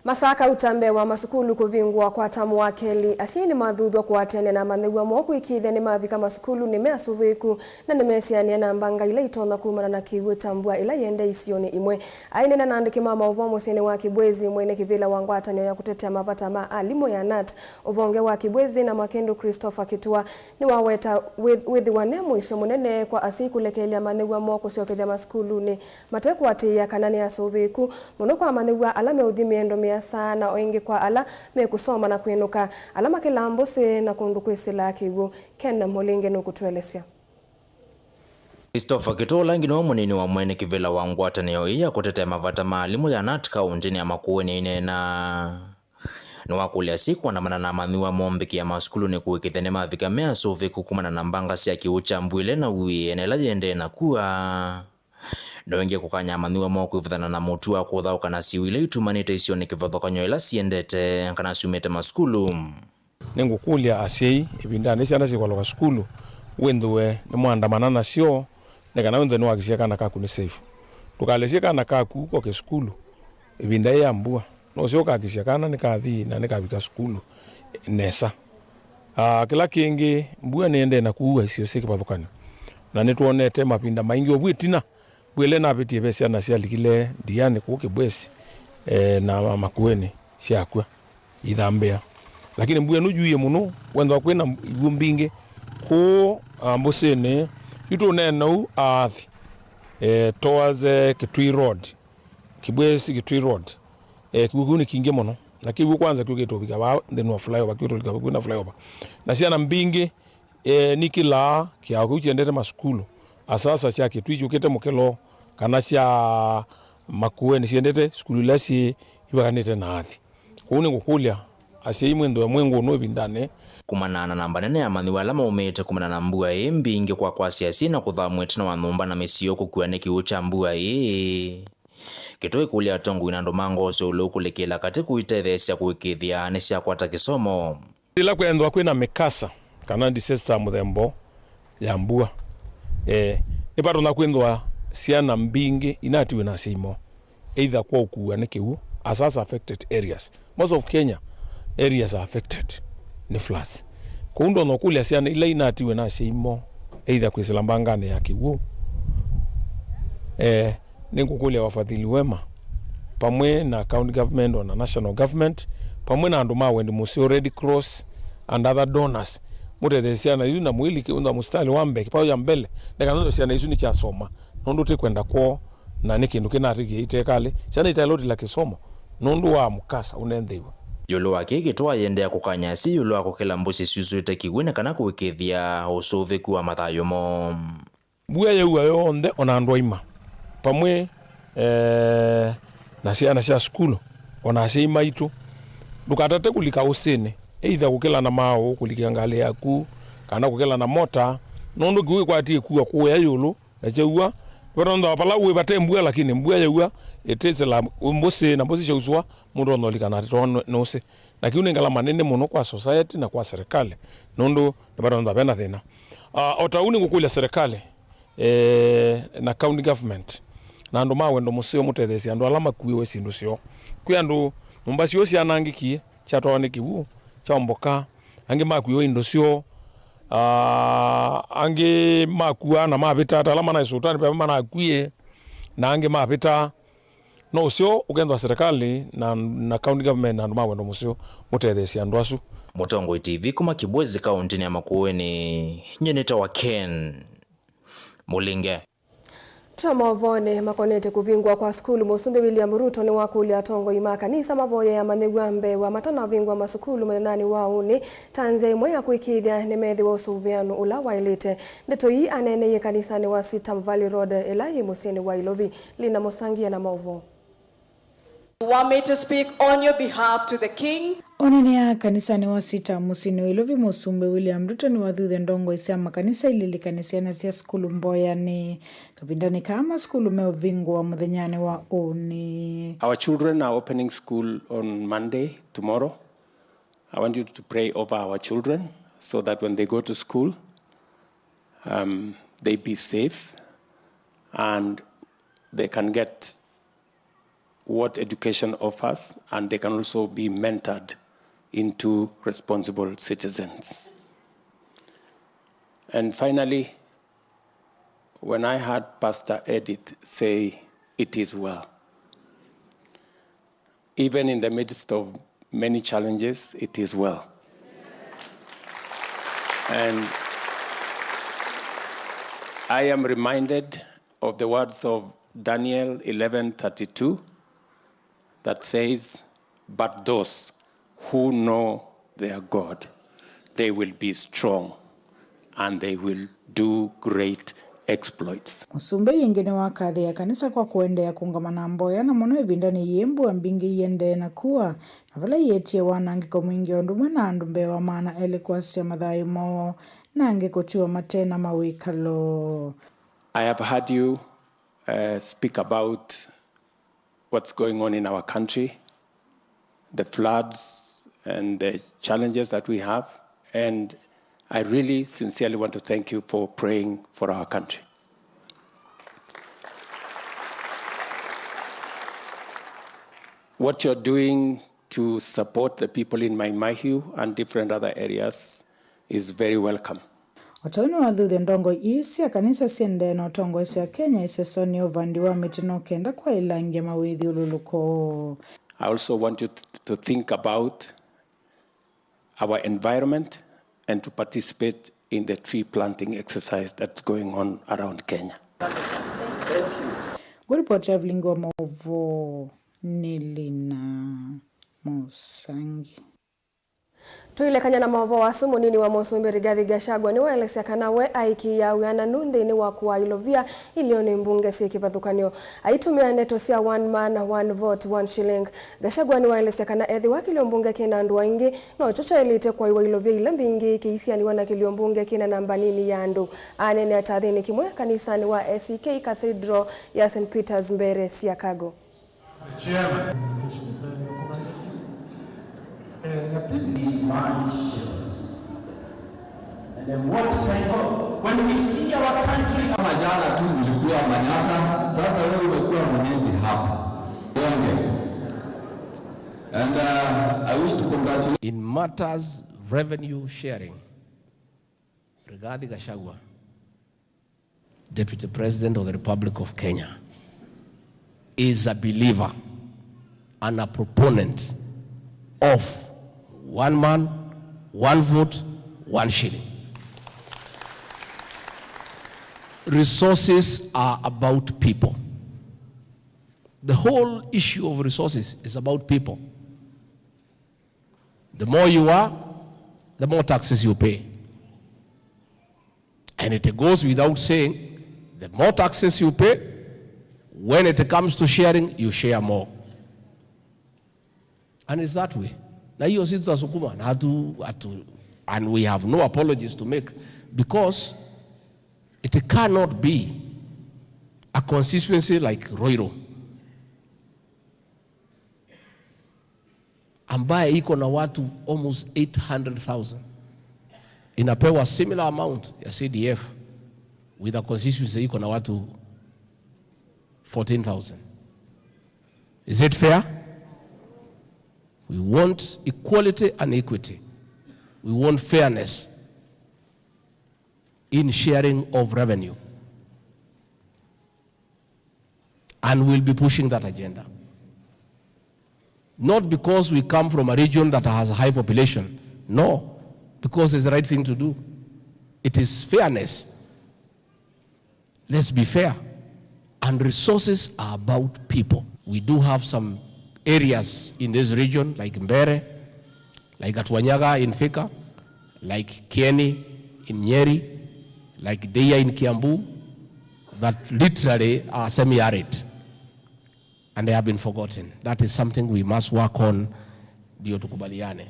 Masaa kauta mbee wa masukulu kũvingũa kwa tamu wa kelĩ, asyai nĩmathuthw'a kũatĩanĩa na amanyĩw'a moo kũĩkĩĩthya nĩmavika masukulunĩ me asũvĩĩku na nĩmesianĩa na mbanga ila itonya kumana na kĩw'ũ kya mbua ĩla ĩendee isionĩ imwe. Aineena na andĩki ma maũvoo mũsyĩnĩ wa Kibwezi, mwene kĩvĩla wa ngwatanĩo ya kũtetea mavata ma alimũ ya nat ũvonge wa Kibwezi na Makĩndũ, Christopher Kĩtũa, nĩwaweta wĩ-, wĩthĩwa ne mũisyo mũnene kwa asyai kũlekelya amanyĩw'a moo kũsyokethya masukulunĩ mate kũatĩĩa kana nĩ asũvĩĩku, mũno kwa amanyĩw'a ala meũthi mĩendo mĩasa na o ĩngĩ kwa ala mekũsoma na kwĩnũka, ala makĩlaa mbũsĩ na kũndũ kwĩsĩlaa kĩw'ũ. Ken Mũlinge nũkũtũelesya. Christopher Kĩtũa, ũla ĩngĩ nĩwe mũnini wa mwene kĩvĩla wa ngwatanĩo ĩĩ ya kũtetea mavata ma alimũ ya nat kaũntĩnĩ ya Makueni, aineena. Nĩwakũlya asyai kũandamana na amanyĩw'a moo mbĩkĩa masukulunĩ kũĩkĩĩthya nĩmavika me asũvĩĩku kumana na mbanga sya kĩw'ũ kya mbua ĩla ĩnauie na ĩla yĩendee na kua. Nĩwaingie kũkany'a amanyĩw'a moo kwĩvũthana na mũtuo wa kũthaũka na syĩw'ũ ila itumanĩte isionĩ kĩvathũkany'o ila siendete kana syumĩte masukulu. Nĩngũkũlya asyai, ĩvindanĩ syana syĩkwalũka sukulu, wĩnthĩwe nĩmwaandamana nasyo nĩ kana wĩnthĩwe nĩwakisya kana kaku nĩ safe. Ndũkalesye kana kaku koke sukulu ĩvinda yĩ ya mbua. Nũseo ũkakisya kana nĩkathi na nĩkavika sukulu nesa. Aa, kĩla kĩngĩ, mbua nĩendee na kuua isio syĩ kĩvathũkany'o, na nĩtwonete mavinda maingĩ ovu ĩtina. Mbua ĩla ĩnavĩtie ve syana syalikile ndianĩ kũu Kibwezi, eh, na Makueni syakw'a ithambĩa. Lakini mbua ĩno yuie mũno, wethwa kwĩna iw'ũ mbingĩ kũu, ah, mbũsĩnĩ. Yu tũneena ũu, aathi, eh, towards, eh, Kitui Road, Kibwezi Kitui Road. Eh, kĩw'ũ kĩu nĩ kingĩ mũno. Na kĩw'ũ kwanza kĩũkĩte ũvika vaa nthĩnĩ wa flyover, kĩũkĩte ũvika vakuvi na flyover. Na syana mbingĩ, eh, nikĩlaa kĩao kĩu kyendete masukulu. Asasa sya Kitui kyũkĩte mũkelo, kana sya Makueni syendete sukulu ila syĩ ivakanĩte na athi. Kwoou nĩngũkũlya asyai mwĩnthĩwe mwĩ ngũnũ ĩvindanĩ. Kumana na namba nene ya amanyĩw'a ala maumĩte kumana na mbua ĩĩ mbingĩ kwa kwasya asyai na kũthamw'a ĩtina wa nyũmba na mĩsyĩ yoo kũkua nĩ kĩw'ũ kya mbua ĩĩ, Kĩtũa ĩkũlya atongoi na andũ ma ngoo sya ũlũũku kũlikĩla katĩ kũitetheesya kũĩkĩĩthya nĩsyakwata kĩsomo. Yĩla kwethĩwa kwĩna mĩkasa kana disaster mũthemba ũũ ya mbua, eh, nĩvatonya kwĩthĩwa syana mbingĩ inatiwe na asyai moo, either kwa ũkua nĩ kĩw'ũ, as, as affected areas. Most of Kenya areas are affected nĩ floods. Kwoou ndonya ũkũlya syana ila inatiwe na asyai moo, either kwĩsĩla mbanganĩ ya kĩw'ũ, eh, nĩngũkũlya wafadhili wema, pamwe na county government, ona national government, pamwe na andũ ma wendi mũseo, Red Cross and other donors, Mũtetheesye syana isu na mũilike ũntha mũsitalĩ wa mbee, kĩpaũ ya mbele, nĩ kana syana isu nĩkyasoma, nũndũ ti kwenda kwoo, na nĩ kĩndũ kĩnatĩkie itekalĩ. Syana itaĩle ũtila kĩsomo nũndũ wa mũkasa ũnentheiwe. Ĩũlũ wa kĩĩ kĩtũa yĩendeea kũkany'a asyai ĩũlũ wa kũkĩla mbũsĩ syusũĩte kĩw'ũ nĩ kana kũĩkĩĩthya ũsũvĩku wa mathayũ moo. Mbua yaua yonthe, o na andũ aima, vamwe, eh, na syana sya sukulu, o na asyai maitũ, ndũkatate kũlika ũsĩnĩ, either kũkĩla na maaũ, kũlikĩa ngalĩ yaku, kana kũkĩla na mota, nũndũ kĩw'ũ kĩkwatie kua kũya ĩũlũ, na kyaua, nĩvatonyethwa vala wĩ vate mbua, lakini mbua yaua, ĩtĩsĩla mbũsĩ, na mbũsĩ syausũa, mũndũ onya ũlika na atĩtwawa nĩ, nĩ ũsĩ. Na kĩu nĩ ngalama nene mũno kwa society na kwa serikali, nũndũ nĩvatonyethwa vena thĩna. Ah, o ta ũu nĩngũkũlya serikali, eh, na county government, na andũ ma wendo mũseo mũtetheesye andũ ala makuĩwe syĩndũ syoo. Kwĩ andũ nyũmba syoo syanangĩkie, syatwawa nĩ kĩw'ũ, kyaomboka, angĩ makuĩwe indo syoo, ah, angĩ makua na mavĩta, ta ala manaĩ Sultani, ve amwe manakwie, na angĩ mavĩta. No ũseo ũkethwa serikali na, na county government na andũ ma wendo mũseo mũtetheesye andũ asu. Mũtongoi T V kuma Kibwezi kaũntĩnĩ ya Makueni, nyie nĩtawa Ken Mũlinge. Twa maũvoonĩ makonete kũvingũa kwa sukulu, Mũsumbĩ William Ruto nĩwakũlya atongoi ma kanisa mavoye amanyĩw'a mbee wa matanavingũa masukulu mũthenyanĩ wa ũnĩ ta nzĩa ĩmwe ya kũĩkĩĩthya nĩmethĩwa ũsũvĩano ũla waĩlĩte. Ndeto ii aneeneie kanisanĩ wa Sitam Valley Road ĩla yĩ mũsyĩnĩ wa Ilovi. Lina Mũsangie na maũvoo. You want me to speak on your behalf to the king? Onene ya kanisanĩ wa Sitam mũsyĩnĩ wa Ilovi, Mũsumbĩ William Ruto nĩwathuthya ndongoi sya makanisa ililikanĩe syana sya sukulu mboyanĩ kavindanĩ kaa masukulu meũvingũa mũthenyanĩ wa ũnĩ. Our children are opening school on Monday, tomorrow. I want you to pray over our children so that when they go to school, um, they be safe and they can get what education offers, and they can also be mentored into responsible citizens. And finally, when I heard Pastor Edith say, "It is well," even in the midst of many challenges, it is well. And I am reminded of the words of Daniel eleven thirty-two that says, "But those who know their God, they will be strong and they will do great exploits." Mũsumbĩ ĩngĩ nĩwakathĩĩa kanisa kwa kũendeea kũũngama na mboya, na mũno ĩvindanĩ yĩĩ mbua mbingĩ iendee na kua, na vala iĩtye wanangĩko mwingĩ o ũndũ ũmwe na andũ mbee wa maana elĩ kwasya mathayũ moo, na angĩ kũtiwa mate na mawĩkalo. I have heard you, uh, speak about what's going on in our country, the floods and the challenges that we have, and I really sincerely want to thank you for praying for our country. What you're doing to support the people in Mai Mahiu and different other areas is very welcome. O ta ũu nĩwathuthya ndongoi ii sya kanisa syendee na ũtongoesya Kenya ĩsesonĩ ya ũvandi wa mĩtĩ nũkenda kwaĩlangya mawĩthyũlũlũko. I also want you th-, to think about our environment and to participate in the tree planting exercise that's going on around Kenya. Ngũripoti ya vilingi wa maũvoo nĩ Lina Mũsangi. Tũilekany'a na maũvoo asu, mũnini wa mũsumbĩ Rigathi Gachagua nĩwaelesya kana we aĩkĩĩaa wĩananu nthĩnĩ wa kũaa ilovia ilionĩ mbunge syĩ kĩvathũkany'o. Aitũmĩa ndeto sya one man, one vote, one shilling, Gachagua nĩwaelesya kana ethĩwa kĩlio mbunge kĩna andũ aingĩ, nokyo kyaĩlĩte kũaiwa ilovia ila mbingĩ ikĩisianĩw'a na kĩlio mbunge kĩna namba nini ya andũ. Aneenea kyathĩnĩ kĩmwe kanisanĩ wa A C K Cathedral ya Saint Peter's Mbeere, Chicago. Chairman. Eh, ya pili. This man shall. And then what type of, when we see our country, kama jana tu ulikuwa Manyatta, sasa wewe umekuwa mwenyeji hapa. Bonge. And, uh, I wish to congratulate. In matters revenue sharing, Rigathi Gachagua, Deputy President of the Republic of Kenya, is a believer and a proponent of one man, one vote, one shilling. Resources are about people. The whole issue of resources is about people. The more you are, the more taxes you pay. And it goes without saying, the more taxes you pay, when it comes to sharing, you share more. And it's that way. Na hiyo sisi tutasukuma na hatu, hatu, and we have no apologies to make, because it cannot be a constituency like Ruiru ambaye iko na watu almost eight hundred thousand inapewa similar amount ya C D F with a constituency iko na watu fourteen thousand. Is it fair? We want equality and equity. We want fairness in sharing of revenue. And we'll be pushing that agenda. Not because we come from a region that has a high population, no, because it's the right thing to do. It is fairness. Let's be fair. And resources are about people. We do have some areas in this region, like Mbeere, like Gatwa Nyaga in Thika, like Kieni in Nyeri, like Ndeia in Kiambu, that literally are semi-arid and they have been forgotten. That is something we must work on, ndio tukubaliane.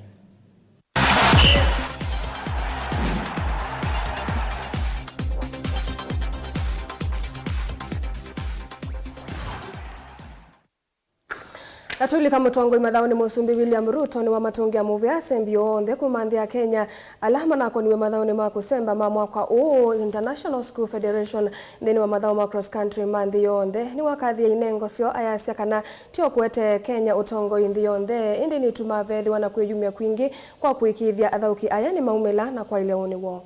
Na twĩlika mũtongoi mathaũnĩ, Mũsumbĩ William Ruto nĩwamatũngĩa mũvea asembi onthe kuma nthĩ ya Kenya ala manakoniwe mathaũnĩ ma kũsemba ma mwaka ũũ, International School Federation, nthĩnĩ wa mathaũ ma cross country ma nthĩ yonthe. Nĩwakathie inengo syoo ayasya kana ti o kũete Kenya ũtongoi nthĩ yonthe, ĩndĩ nĩtumaa veethĩwa na kwĩyumya kwingĩ kwa kũĩkĩĩthya athaũki aya nĩmaumĩla na kwaĩlya ũnĩ woo.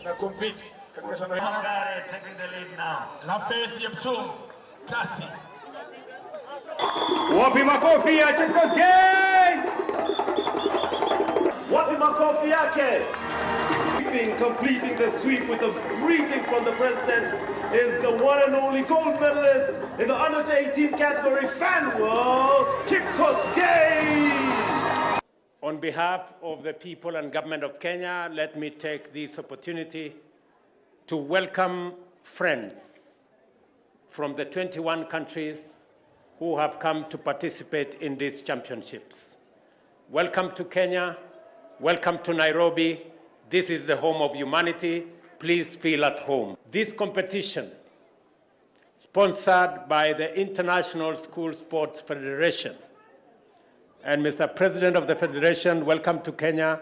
Na compete katika shindano hili. Magare taking the lead now. La Faith Yeptum, Kasi. Wapi makofi ya Chief Kosgei? Wapi makofi yake? Completing the sweep with a greeting from the president is the one and only gold medalist in the under eighteen category, Fanuel Kipkosgei. On behalf of the people and government of Kenya, let me take this opportunity to welcome friends from the twenty-one countries who have come to participate in these championships. Welcome to Kenya. Welcome to Nairobi. This is the home of humanity. Please feel at home. This competition sponsored by the International School Sports Federation. And Mister President of the Federation, welcome to Kenya,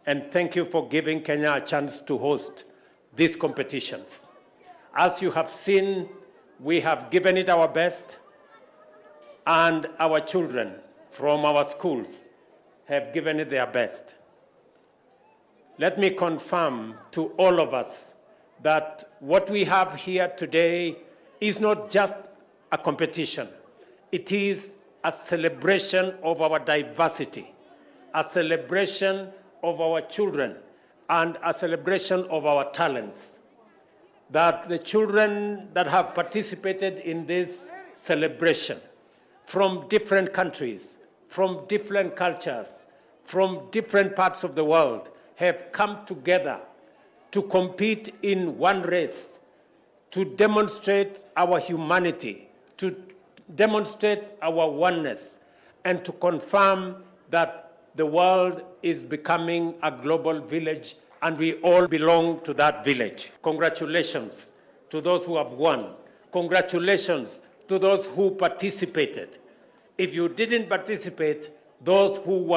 and thank you for giving Kenya a chance to host these competitions. As you have seen, we have given it our best, and our children from our schools have given it their best. Let me confirm to all of us that what we have here today is not just a competition. It is a celebration of our diversity, a celebration of our children, and a celebration of our talents. That the children that have participated in this celebration from different countries, from different cultures, from different parts of the world have come together to compete in one race, to demonstrate our humanity, to demonstrate our oneness, and to confirm that the world is becoming a global village and we all belong to that village. Congratulations to those who have won. Congratulations to those who participated. If you didn't participate, those who